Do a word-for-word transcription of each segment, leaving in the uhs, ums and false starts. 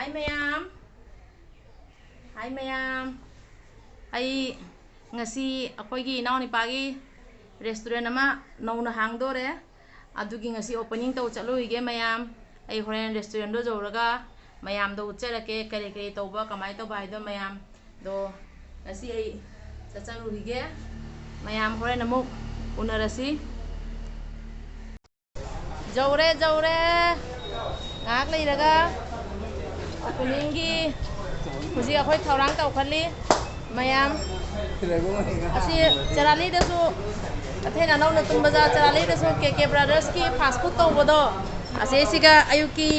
Hi ꯃꯌꯥꯝ꯫ Hi ꯃꯌꯥꯝ꯫ ꯑꯩ ꯉꯁꯤ ꯑꯩꯈꯣꯏꯒꯤ ꯏꯅꯥꯎꯅꯨꯄꯥꯒꯤ restaurant ꯑꯃ ꯅꯧꯅ ꯍꯥꯡꯗꯣꯔꯦ꯫ ꯑꯗꯨꯒꯤ ꯉꯁꯤ opening ꯇꯧ ꯆꯠꯂꯨꯈꯤꯒꯦ ꯃꯌꯥꯝ꯫ ꯑꯩ ꯍꯣꯔꯦꯟ restaurantꯗꯣ ꯌꯧꯔꯒ ꯃꯌꯥꯝꯗꯣ ꯎꯠꯆꯔꯛꯀꯦ, ꯀꯔꯤ ꯀꯔꯤ ꯇꯧꯕ, ꯀꯃꯥꯏꯅ ꯇꯧꯕ ꯍꯥꯏꯗꯣ ꯃꯌꯥꯝꯗꯣ꯫ ꯉꯁꯤ ꯑꯩ ꯆꯠꯆꯔꯨꯈꯤꯒꯦ꯫ ꯃꯌꯥꯝ ꯍꯣꯔꯦꯟ ꯑꯃꯨꯛ ꯎꯅꯔꯁꯤ꯫ ꯌꯧꯔꯦ, ꯌꯧꯔꯦ꯫ ꯉꯥꯏꯍꯥꯛ ꯂꯩꯔꯒ openingꯒꯤ ꯍꯧꯖꯤꯛ ꯑꯩꯈꯣꯏ ꯊꯧꯔꯥꯡ ꯇꯧꯈꯠꯂꯤ꯫ ꯃꯌꯥꯝ ꯑꯁꯤ ꯆꯔꯥꯂꯤꯗꯁꯨ, ꯀꯩꯊꯦꯜ ꯑꯅꯧꯅ ꯇꯨꯝꯕꯖꯥ ꯆꯔꯥꯂꯤꯗꯁꯨ KK Brothersꯀꯤ fast food ꯇꯧꯕꯗꯣ, ꯑꯁꯤꯁꯤꯒ ꯑꯌꯨꯛꯀꯤ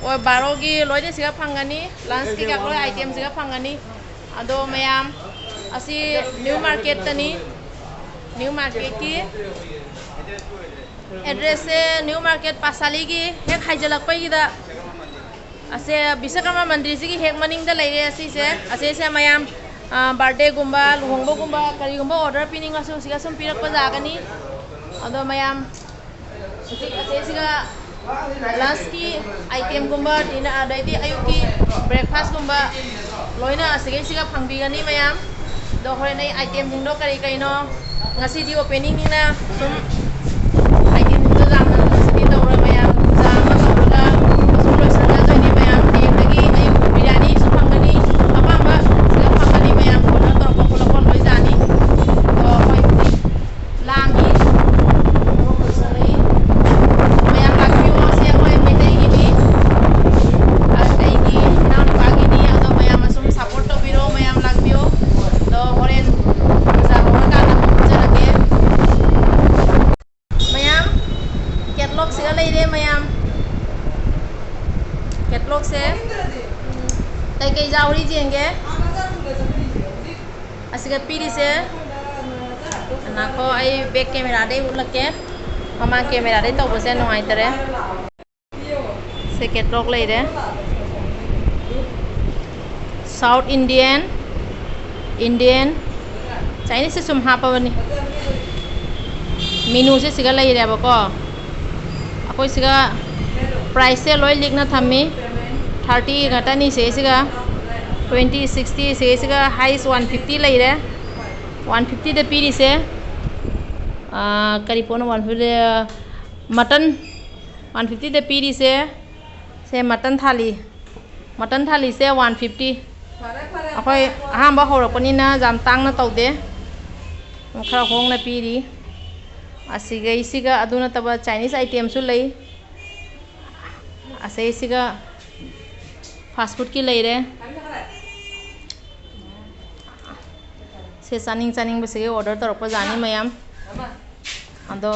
ꯑꯣ ꯕꯥꯔꯣꯒꯤ ꯂꯣꯏꯅ ꯁꯤꯒ ꯐꯪꯒꯅꯤ, lunchꯀꯤ ꯀꯩꯀꯥ ꯂꯣꯏ itemꯁꯤꯒ ꯐꯪꯒꯅꯤ꯫ ꯑꯗꯣ ꯃꯌꯥꯝ, ꯑꯁꯤ New Marketꯇꯅꯤ, New Marketꯀꯤ addressꯁꯦ New Market ꯄꯥꯁꯥꯂꯤꯒꯤ ꯍꯦꯛ ꯍꯥꯏꯖꯤꯜꯂꯛꯄꯒꯤꯗ ꯑꯁꯦ ꯕꯤꯁꯀꯔꯃ ꯃꯟꯗꯤꯔꯁꯤꯒꯤ ꯍꯦꯛ ꯃꯅꯤꯡꯗ ꯂꯩꯔꯦ꯫ ꯑꯁꯤꯁꯦ, ꯑꯁꯤꯁꯦ ꯃꯌꯥꯝ, ꯑ, birthdayꯒꯨꯝꯕ, ꯂꯨꯍꯣꯡꯕꯒꯨꯝꯕ, ꯀꯔꯤꯒꯨꯝꯕ order ꯄꯤꯅꯤꯡꯉꯁꯨ ꯁꯤꯒ ꯁꯨꯝ ꯄꯤꯔꯛꯄ ꯌꯥꯒꯅꯤ꯫ ꯑꯗꯣ ꯃꯌꯥꯝ, ꯍꯧꯖꯤꯛ ꯑꯁꯤꯁꯤꯒ lunchꯀꯤ itemꯒꯨꯝꯕ, dinner, ꯑꯗꯩꯗꯤ ꯑꯌꯨꯛꯀꯤ breakfastꯀꯨꯝꯕ ꯂꯣꯏꯅ ꯑꯁꯤꯒꯩꯁꯤꯒ ꯐꯪꯕꯤꯒꯅꯤ ꯃꯌꯥꯝ꯫ ꯑꯗꯣ ꯍꯣꯔꯦꯟ ꯑꯩ itemꯁꯤꯡꯗꯣ ꯀꯔꯤ ꯀꯩꯅꯣ, ꯉꯁꯤꯗꯤ openingꯅꯤꯅ ꯁꯨꯝ itemꯁꯤꯡꯗꯣ ꯌꯥꯝꯅ ꯉꯁꯤꯗꯤ ꯇꯧꯔꯣꯏ ꯃꯌꯥꯝ, ꯆꯥ ꯑꯃ ꯇꯧꯔꯒ ꯑꯁꯨꯝ ꯂꯣꯏꯁꯤꯟꯖꯗꯣꯏꯅꯦ ꯃꯌꯥꯝ꯫ ꯍꯌꯦꯡꯗꯒꯤ ꯑꯌꯨꯛ ꯕꯤꯔꯌꯥꯅꯤꯁꯨ ꯐꯪꯒꯅꯤ, ꯑꯄꯥꯝꯕ ꯁꯤꯗ ꯐꯪꯒꯅꯤ ꯃꯌꯥꯝ꯫ Order ꯇꯧꯔꯛꯄ ꯈꯣꯠꯂꯛꯄ ꯂꯣꯏ ꯌꯥꯅꯤ꯫ ꯑꯗꯣ ꯑꯩꯈꯣꯏ ꯍꯧꯖꯤꯛ ꯂꯥꯡꯉꯤ꯫ ꯃꯌꯥꯝ ꯂꯥꯛꯄꯤꯌꯣ, ꯑꯁꯤ ꯑꯩꯈꯣꯏ ꯃꯩꯇꯩꯒꯤꯅꯤ꯫ ꯑꯩꯒꯤ ꯏꯅꯥꯎꯅꯨꯄꯥꯒꯤꯅꯤ꯫ ꯑꯗꯣ ꯃꯌꯥꯝ ꯑꯁꯨꯝ support ꯇꯧꯕꯤꯔꯣ, ꯃꯌꯥꯝ ꯂꯥꯛꯄꯤꯌꯣ꯫ ꯑꯗꯣ ꯍꯣꯔꯦꯟ ꯕꯖꯥꯔ ꯍꯧꯔꯀꯥꯟꯗ ꯑꯃꯨꯛ ꯎꯠꯆꯔꯛꯀꯦ꯫ ꯃꯌꯥꯝ, catalogꯁꯤꯒ ꯂꯩꯔꯦ ꯃꯌꯥꯝ꯫ Catalogꯁꯦ ꯀꯩꯀꯩ ꯌꯥꯎꯔꯤ ꯌꯦꯡꯒꯦ꯫ ꯑꯁꯤꯒ ꯄꯤꯔꯤꯁꯦ, ꯉꯥꯏꯈꯣ, ꯑꯩ back cameraꯗꯩ ꯎꯠꯂꯛꯀꯦ, ꯃꯃꯥꯡ cameraꯗꯩ ꯇꯧꯕꯁꯦ ꯅꯨꯡꯉꯥꯏꯇꯔꯦ꯫ ꯁꯦ, catalog ꯂꯩꯔꯦ꯫ South Indian, Indian, Chineseꯁꯦ ꯁꯨꯝ ꯍꯥꯞꯄꯕꯅꯤ꯫ Menuꯁꯦ ꯁꯤꯒ ꯂꯩꯔꯦꯕꯀꯣ꯫ ꯑꯩꯈꯣꯏ ꯁꯤꯒ priceꯁꯦ ꯂꯣꯏ ꯂꯤꯛꯅ ꯊꯝꯃꯤ꯫ Thirty ꯉꯥꯛꯇꯅꯤ ꯁꯤꯁꯤꯒ, twenty, sixty ꯁꯤꯁꯤꯒ, highest one fifty ꯂꯩꯔꯦ꯫ One fiftyꯗ ꯄꯤꯔꯤꯁꯦ, ꯑꯥ, ꯀꯔꯤ ꯄꯣꯠꯅꯣ one fifty? Mutton, one fiftyꯗ ꯄꯤꯔꯤꯁꯦ꯫ ꯁꯦ mutton ꯊꯥꯂꯤ, mutton ꯊꯥꯂꯤꯁꯦ one fifty꯫ ꯑꯩꯈꯣꯏ ꯑꯍꯥꯟꯕ ꯍꯧꯔꯛꯄꯅꯤꯅ ꯌꯥꯝ ꯇꯥꯡꯅ ꯇꯧꯗꯦ, ꯈꯔ ꯍꯣꯡꯅ ꯄꯤꯔꯤ꯫ ꯑꯁꯤꯒꯩꯁꯤꯒ ꯑꯗꯨ ꯅꯠꯇꯕ Chinese itemꯁꯨ ꯂꯩ꯫ ꯑꯁꯤꯁꯤꯒ fast foodꯀꯤ ꯂꯩꯔꯦ꯫ ꯁꯦ ꯆꯥꯅꯤꯡ ꯆꯥꯅꯤꯡꯕꯁꯤꯒꯤ order ꯇꯧꯔꯛꯄ ꯖꯥꯠꯅꯤ ꯃꯌꯥꯝ꯫ ꯑꯗꯣ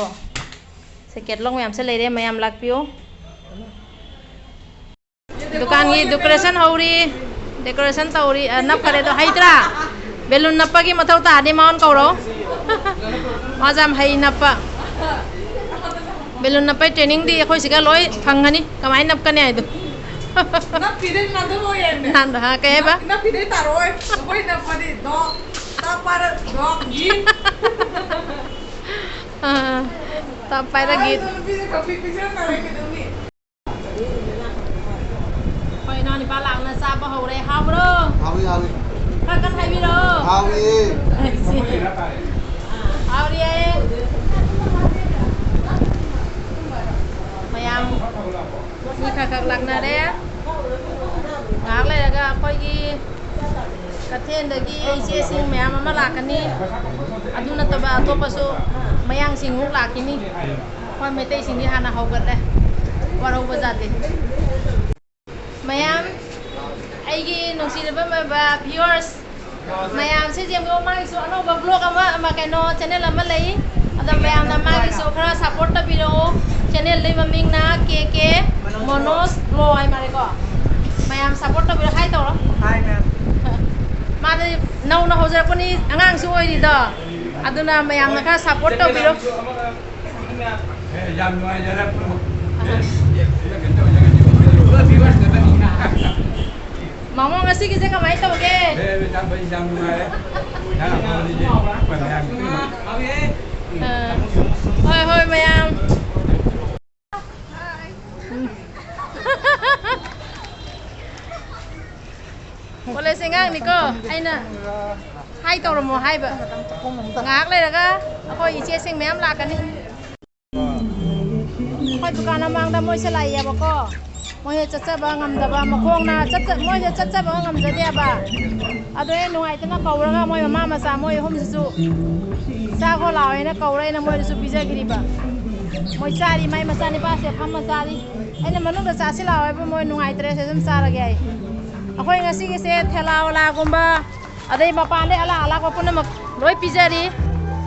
ꯁꯦ catalog ꯃꯌꯥꯝꯁꯦ ꯂꯩꯔꯦ, ꯃꯌꯥꯝ ꯂꯥꯛꯄꯤꯌꯨ꯫ ꯗꯨꯀꯥꯟꯒꯤ decoration ꯍꯧꯔꯤ, decoration ꯇꯧꯔꯤ꯫ ꯑ, ꯅꯞꯈꯔꯦ ꯑꯗꯣ, ꯍꯩꯇ꯭ꯔꯥ? Balloon ꯅꯞꯄꯒꯤ ꯃꯊꯧ ꯇꯥꯔꯗꯤ ꯃꯉꯣꯟ ꯀꯧꯔꯣ꯫ ꯃꯥꯁꯦ ꯌꯥꯝ ꯍꯩ ꯅꯞꯄ꯫ Balloon ꯅꯞꯄꯩ trainingꯗꯤ ꯑꯩꯈꯣꯏ ꯁꯤꯒ ꯂꯣꯏ ꯐꯪꯒꯅꯤ, ꯀꯃꯥꯏꯅ ꯅꯞꯀꯅꯤ ꯍꯥꯏꯗꯣ꯫ ꯅꯞꯄꯤꯗꯩ ꯅꯥꯟꯊꯔꯛꯑꯣꯏ ꯍꯥꯏꯕꯅꯦ꯫ ꯅꯥꯟ-, ꯍꯥ, ꯀꯩ ꯍꯥꯏꯕ? ꯅꯞ-, ꯅꯞꯄꯤꯗꯩ ꯇꯥꯔꯛꯑꯣꯏ꯫ ꯑꯩꯈꯣꯏ ꯅꯞꯄꯗꯤ ꯗꯣꯛ, ꯇꯞ ꯄꯥꯏꯔ ꯗꯣꯛ, ꯒꯤꯠ꯫ ꯑꯥ, ꯇꯞ ꯄꯥꯏꯔ ꯒꯤꯠ꯫ ꯑꯗꯣ ꯅꯨꯄꯤꯁꯦ ꯀꯝꯄ꯭ꯂꯤꯠ ꯄꯤꯖꯔ ꯇꯥꯔꯦ ꯀꯩꯗꯧꯅꯤ? ꯑꯩꯈꯣꯏ ꯏꯅꯥꯎ ꯅꯨꯄꯥ ꯂꯥꯛꯅ ꯆꯥꯕ ꯍꯧꯔꯦ꯫ ꯍꯥꯎꯕ꯭ꯔꯣ? ꯍꯥꯎꯏ, ꯍꯥꯎꯏ꯫ ꯈꯔ ꯀꯟꯅ ꯍꯥꯏꯕꯤꯔꯛꯑꯣ꯫ ꯍꯥꯎꯏ꯫ ꯍꯥꯎꯔꯤꯌꯦ꯫ ꯃꯌꯥꯝ ꯃꯤ ꯈꯔ ꯈꯔ ꯂꯥꯛꯅꯔꯦ꯫ ꯉꯥꯏꯍꯥꯛ ꯂꯩꯔꯒ ꯑꯩꯈꯣꯏꯒꯤ ꯀꯩꯊꯦꯜꯗꯒꯤ ꯏꯆꯦꯁꯤꯡ ꯃꯌꯥꯝ ꯑꯃ ꯂꯥꯛꯀꯅꯤ꯫ ꯑꯗꯨ ꯅꯠꯇꯕ ꯑꯇꯣꯞꯄꯁꯨ ꯃꯌꯥꯡꯁꯤꯡꯃꯨꯛ ꯂꯥꯛꯈꯤꯅꯤ꯫ ꯑꯩꯈꯣꯏ ꯃꯩꯇꯩꯁꯤꯡꯗꯤ ꯍꯥꯟꯅ ꯍꯧꯒꯠꯂꯦ, ꯋꯥꯔꯧꯕ ꯖꯥꯠꯇꯦ꯫ ꯃꯌꯥꯝ, ꯑꯩꯒꯤ ꯅꯨꯡꯁꯤꯔꯕ ꯃ-, ꯕ-, viewers, ꯃꯌꯥꯝꯁꯦ ꯌꯦꯡꯕꯤꯌꯨ, ꯃꯥꯒꯤꯁꯨ ꯑꯅꯧꯕ vlog ꯑꯃ, ꯑꯃ, ꯀꯩꯅꯣ, channel ꯑꯃ ꯂꯩ꯫ ꯑꯗꯣ ꯃꯌꯥꯝꯅ ꯃꯥꯒꯤꯁꯨ ꯈꯔ support ꯇꯧꯕꯤꯔꯛꯑꯣ꯫ Channelꯗꯨꯒꯤ ꯃꯃꯤꯡꯅ ꯀꯦ ꯀꯦ ꯃꯣꯅꯣꯖ ꯕ꯭ꯂꯣ ꯍꯥꯏ ꯃꯥꯜꯂꯦꯀꯣ꯫ ꯃꯌꯥꯝ support ꯇꯧꯕꯤꯔꯣ, hi ꯇꯧꯔꯣ꯫ Hi, ma'am꯫ ꯃꯥꯗꯤ ꯅꯧꯅ ꯍꯧꯖꯔꯛꯄꯅꯤ, ꯑꯉꯥꯡꯁꯨ ꯑꯣꯏꯔꯤꯗꯣ꯫ ꯑꯗꯨꯅ ꯃꯌꯥꯝꯅ ꯈꯔ support ꯇꯧꯕꯤꯔꯣ꯫ ꯑꯦ, ꯌꯥꯝ ꯅꯨꯡꯉꯥꯏꯖꯔꯦ꯫ ꯃꯥꯃꯣ, ꯉꯁꯤꯒꯤꯁꯦ ꯀꯃꯥꯏꯅ ꯇꯧꯒꯦ? ꯑꯦ, ꯌꯥꯝ ꯐꯩ, ꯌꯥꯝ ꯅꯨꯡꯉꯥꯏꯔꯦ꯫ ꯌꯥꯝ ꯐꯕꯅꯤꯁꯦ꯫ ꯑꯩꯈꯣꯏ ꯃꯌꯥꯝ ꯑꯥ, ꯍꯣꯏ, ꯍꯣꯏ, ꯃꯌꯥꯝ꯫ ꯀꯣꯂꯦꯖ ꯑꯉꯥꯡꯅꯤꯀꯣ, ꯑꯩꯅ ꯍꯥꯏ ꯇꯧꯔꯝꯃꯣ ꯍꯥꯏꯕ꯫ ꯉꯥꯏꯍꯥꯛ ꯂꯩꯔꯒ ꯑꯩꯈꯣꯏ ꯏꯆꯦꯁꯤꯡ ꯃꯌꯥꯝ ꯂꯥꯛꯀꯅꯤ꯫ ꯑꯩꯈꯣꯏ ꯗꯨꯀꯥꯟ ꯃꯃꯥꯡꯗ ꯃꯣꯏꯁꯦ ꯂꯥꯛꯏꯌꯦꯕꯀꯣ꯫ ꯃꯣꯏꯁꯦ ꯆꯠꯆꯕ ꯉꯝꯗꯕ, ꯃꯈꯣꯡꯅ ꯆꯠꯆ-, ꯃꯣꯏꯁꯦ ꯆꯠꯆꯕ ꯉꯝꯖꯗꯦꯕ꯫ ꯑꯗꯣ ꯑꯩ ꯅꯨꯡꯉꯥꯏꯇꯅ ꯀꯧꯔꯒ ꯃꯣꯏ ꯃꯃꯥ ꯃꯆꯥ ꯃꯣꯏ ꯑꯍꯨꯝꯁꯤꯁꯨ ꯆꯥꯈꯣ ꯂꯥꯛꯑꯣ ꯍꯥꯏꯅ ꯀꯧꯔ ꯑꯩꯅ ꯃꯣꯏꯗꯁꯨ ꯄꯤꯖꯈꯤꯔꯤꯕ꯫ ꯃꯣꯏ ꯆꯥꯔꯤ, ꯃꯥꯏ ꯃꯆꯥꯅꯤꯄꯥꯁꯦ ꯐꯝꯃ ꯆꯥꯔꯤ꯫ ꯑꯩꯅ ꯃꯅꯨꯡꯗ ꯆꯥꯁꯤ ꯂꯥꯛꯑꯣ ꯍꯥꯏꯕ, ꯃꯣꯏ ꯅꯨꯡꯉꯥꯏꯇ꯭ꯔꯦ, ꯁꯤꯗ ꯑꯗꯨꯝ ꯆꯥꯔꯒꯦ ꯍꯥꯏ꯫ ꯑꯩꯈꯣꯏ ꯉꯁꯤꯒꯤꯁꯦ ꯊꯦꯂꯥ ꯋꯥꯂꯥꯒꯨꯝꯕ, ꯑꯗꯩ ꯃꯄꯥꯟꯗꯩ ꯑꯂꯥꯛ ꯑꯂꯥꯛꯄ ꯄꯨꯝꯅꯃꯛ ꯂꯣꯏ ꯄꯤꯖꯔꯤ꯫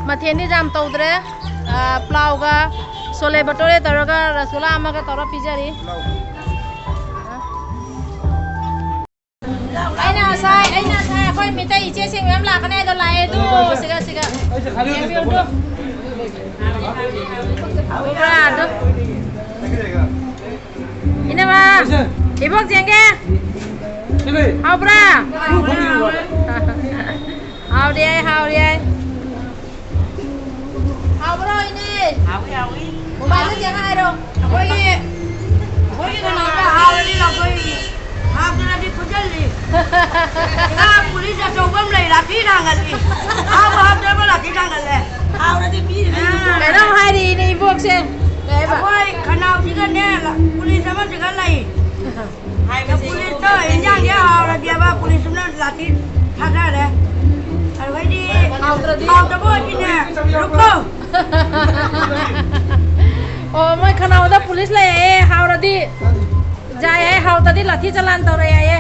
ꯃꯊꯦꯜꯗꯤ ꯌꯥꯝ ꯇꯧꯗ꯭ꯔꯦ꯫ ꯑ, ꯄ꯭ꯂꯥꯎꯒ ꯁꯣꯂꯦ ꯚꯇꯣꯔꯦ ꯇꯧꯔꯒ ꯔꯁꯒꯨꯂꯥ ꯑꯃꯒ ꯇꯧꯔ ꯄꯤꯖꯔꯤ꯫ ꯑꯩꯅ ꯉꯁꯥꯏ, ꯑꯩꯅ ꯉꯁꯥꯏ ꯑꯩꯈꯣꯏ ꯃꯤꯇꯩ ꯏꯆꯦꯁꯤꯡ ꯃꯌꯥꯝ ꯂꯥꯛꯀꯅꯤ ꯍꯥꯏꯗꯣ ꯂꯥꯛꯑꯦ ꯑꯗꯨ꯫ ꯁꯤꯒ, ꯁꯤꯒ꯫ ꯌꯦꯡꯕꯤꯌꯨ ꯑꯗꯨ꯫ ꯎꯕ꯭ꯔꯥ ꯑꯗꯨ? ꯏꯅꯝꯃ, ꯏꯕꯣꯛ ꯆꯦꯡꯒꯦ꯫ ꯍꯥꯎꯕ꯭ꯔꯥ? ꯍꯥꯎꯔꯦ, ꯍꯥꯎꯔꯦ꯫ ꯍꯥꯎꯕ꯭ꯔꯣ, ꯏꯅꯦ? ꯍꯥꯎꯏ, ꯍꯥꯎꯏ꯫ ꯃꯣꯕꯥꯏꯜꯗ ꯌꯦꯡꯉ ꯍꯥꯏꯔꯣ꯫ ꯑꯩꯈꯣꯏꯒꯤ, ꯑꯩꯈꯣꯏꯒꯤ ꯀꯩꯅꯣꯗ ꯍꯥꯎꯔꯗꯤ ꯂꯧꯊꯣꯛꯏ, ꯍꯥꯎꯇ꯭ꯔꯗꯤ ꯐꯨꯖꯜꯂꯤ꯫ ꯉꯥ ꯄꯨꯂꯤꯁ ꯑꯆꯧꯕ ꯑꯃ ꯂꯩ, ꯂꯥꯊꯤ ꯊꯥꯡꯒꯠꯂꯤ꯫ ꯍꯥꯎꯕ ꯍꯥꯎꯇ꯭ꯔꯕ ꯂꯥꯊꯤ ꯊꯥꯡꯒꯠꯂꯦ꯫ ꯍꯥꯎꯔꯗꯤ ꯄꯤꯔꯤꯉꯩ꯫ ꯑꯥ꯫ ꯀꯩꯅꯣꯝ ꯍꯥꯏꯔꯤꯅꯦ ꯏꯕꯣꯛꯁꯦ꯫ ꯀꯩ ꯍꯥꯏꯕ? ꯑꯩꯈꯣꯏ ꯈꯅꯥꯎꯁꯤꯒ ꯅꯦ, ꯄꯨꯂꯤꯁ ꯑꯃꯁꯤꯒ ꯂꯩ꯫ ꯄꯨꯂꯤꯁꯇꯣ ꯏꯟꯖꯥꯡꯁꯦ ꯍꯥꯎꯔꯗꯤꯕ ꯄꯨꯂꯤꯁꯇꯨꯅ ꯂꯥꯊꯤ ꯊꯥꯗꯔꯦ꯫ ꯑꯗꯨꯗꯩꯗꯤ ꯍꯥꯎꯇ꯭ꯔꯗꯤ? ꯍꯥꯎꯇꯕ ꯑꯣꯏꯔꯗꯤꯅꯦ, ꯂꯨꯞꯄꯣ꯫ ꯑꯣ, ꯃꯣꯏ ꯈꯅꯥꯎꯗ ꯄꯨꯂꯤꯁ ꯂꯩ ꯍꯥꯏꯌꯦ, ꯍꯥꯎꯔꯗꯤ ꯌꯥꯏ ꯍꯥꯏ, ꯍꯥꯎꯇ꯭ꯔꯗꯤ ꯂꯥꯊꯤ ꯆꯂꯥꯟ ꯇꯧꯔꯦ ꯍꯥꯏꯌꯦ꯫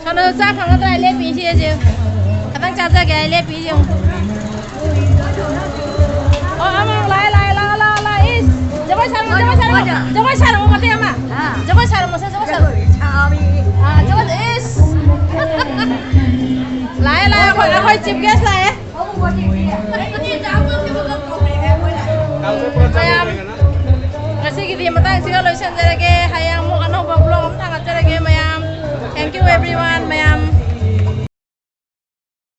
ꯁꯣꯝꯗꯁꯨ ꯆꯥꯛ ꯐꯪꯒꯗ꯭ꯔꯥ ꯂꯦꯞꯄꯤ ꯏꯆꯦꯁꯦ꯫ ꯈꯤꯇꯪ ꯆꯥꯖꯒꯦ ꯍꯥꯏ ꯂꯦꯞꯄꯤ ꯌꯦꯡꯉꯨ꯫ ꯑꯣ, ꯑꯃ ꯂꯥꯛꯑꯦ, ꯂꯥꯛꯑꯦ, ꯂꯥꯛꯑꯣ, ꯂꯥꯛꯑꯣ, ꯂꯥꯛꯑꯣ꯫ ꯏꯁ, ꯖꯒꯣꯏ ꯁꯥꯔꯝꯃꯣ, ꯖꯒꯣꯏ ꯁꯥꯔꯝꯃꯣ꯫ ꯖꯒꯣꯏ ꯁꯥꯔꯝꯃꯣ ꯃꯇꯦꯛ ꯑꯃ꯫ ꯖꯒꯣꯏ ꯁꯥꯔꯝꯃꯣꯁꯦ, ꯖꯒꯣꯏ ꯁꯥꯔꯝꯃꯣ꯫ ꯑꯥ, ꯖꯒꯣꯏ, ꯏꯁ꯫ ꯂꯥꯛꯑꯦ, ꯂꯥꯛꯑꯦ, ꯑꯩꯈꯣꯏ, ꯑꯩꯈꯣꯏ chief guest ꯂꯥꯛꯑꯦ꯫ ꯃꯌꯥꯝ, ꯉꯁꯤꯒꯤꯗꯤ ꯃꯇꯥꯡꯁꯤꯒ ꯂꯣꯏꯁꯤꯟꯖꯔꯒꯦ꯫ ꯍꯌꯦꯡ ꯑꯃꯨꯛ ꯑꯅꯧꯕ vlog ꯑꯃ ꯊꯥꯒꯠꯆꯔꯒꯦ ꯃꯌꯥꯝ꯫ Thank you everyone, ꯃꯌꯥꯝ꯫